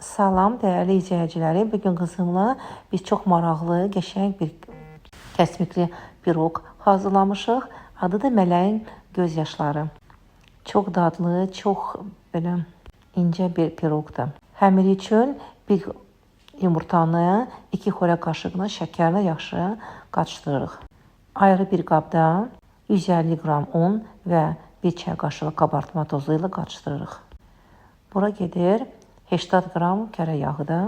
Salam dəyərli izləyicilərim. Bugün qızımla biz çox maraqlı, qəşəng bir kəsmikli piroq hazırlamışıq. Adı da mələyin göz yaşları. Çox dadlı, çox belə incə bir piroqdur. Xəmiri üçün bir yumurtanı 2 xörək qaşığına şəkərlə yaxşı qarışdırırıq. Ayrı bir qabda 150 qram un və 1 çay qaşığı qabartma tozu ilə qarışdırırıq. Bura gedir 80 qram kərə yağı da.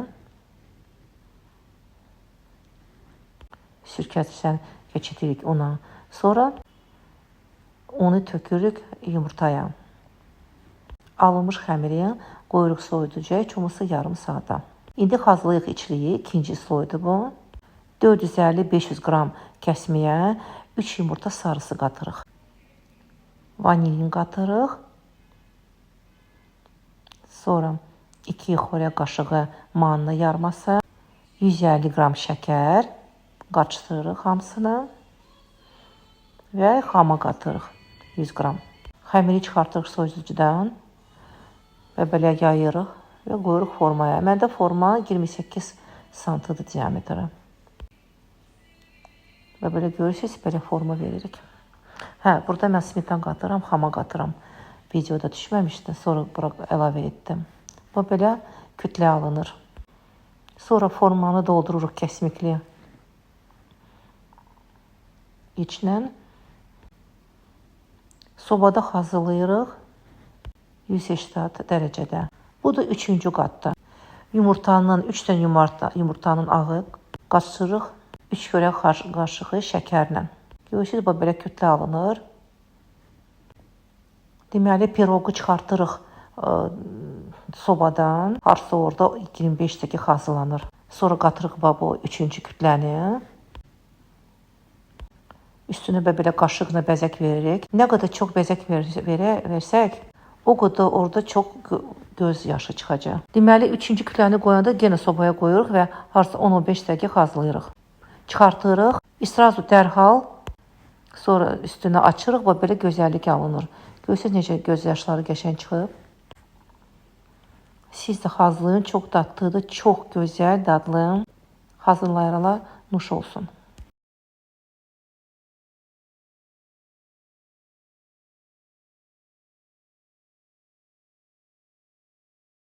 Sirkəsindən keçidirik una. Sonra unu tökürük yumurtaya. Alınmış xəmiri qoyuruq soyuducuya, heç olmasa yarım saata. İndi hazırlayıq içliyi, ikinci sloydur bu. 450-500 qram kəsməyə 3 yumurta sarısı qatırıq. Vanilin qatırıq. Sonra 2 xörək qaşığı manna yarması, 150 qram şəkər qarışdırırıq hamısını və xama qatırıq 100 qram. Xəmiri çıxartırıq soyuducudan və belə yayırıq və qoyuruq formaya. Məndə forma 28 santıdır diametri. Və belə görürsünüz, belə forma veririk. Hə, burada mən smetan qatıram, xama qatıram. Videoda düşməmişdi, sonra bura əlavə etdim. Bu belə kütlə alınır. Sonra formanı doldururuq kəsmikli içlə. Sobada hazırlayırıq 180 dərəcədə. Bu da üçüncü qatda. Yumurtanın 3 dənə yumurtanın ağı qaçırırıq 3 xörək qaşığı şəkərlə. Görürsünüz, bu belə kütlə alınır. Deməli, piroqu çıxartırıq sobadan. Harsa orada 25 dəqiqə hazırlanır. Sonra qatırıq bu üçüncü kütləni. Üstünə belə qaşıqla bəzək veririk. Nə qədər çox bəzək versək, o qədər orada çox göz yaşı çıxacaq. Deməli, üçüncü kütləni qoyanda yenə sobaya qoyuruq və harasa 10-15 dəqiqə hazırlayırıq. Çıxartırıq. Srazu dərhal sonra üstünə açırıq və belə gözəllik alınır. Görürsünüz necə göz yaşları qəşəng çıxıb. Siz də hazırlayın. Çox dadlıdır, çox gözəl, dadlı. Hazırlayarlar, nuş olsun.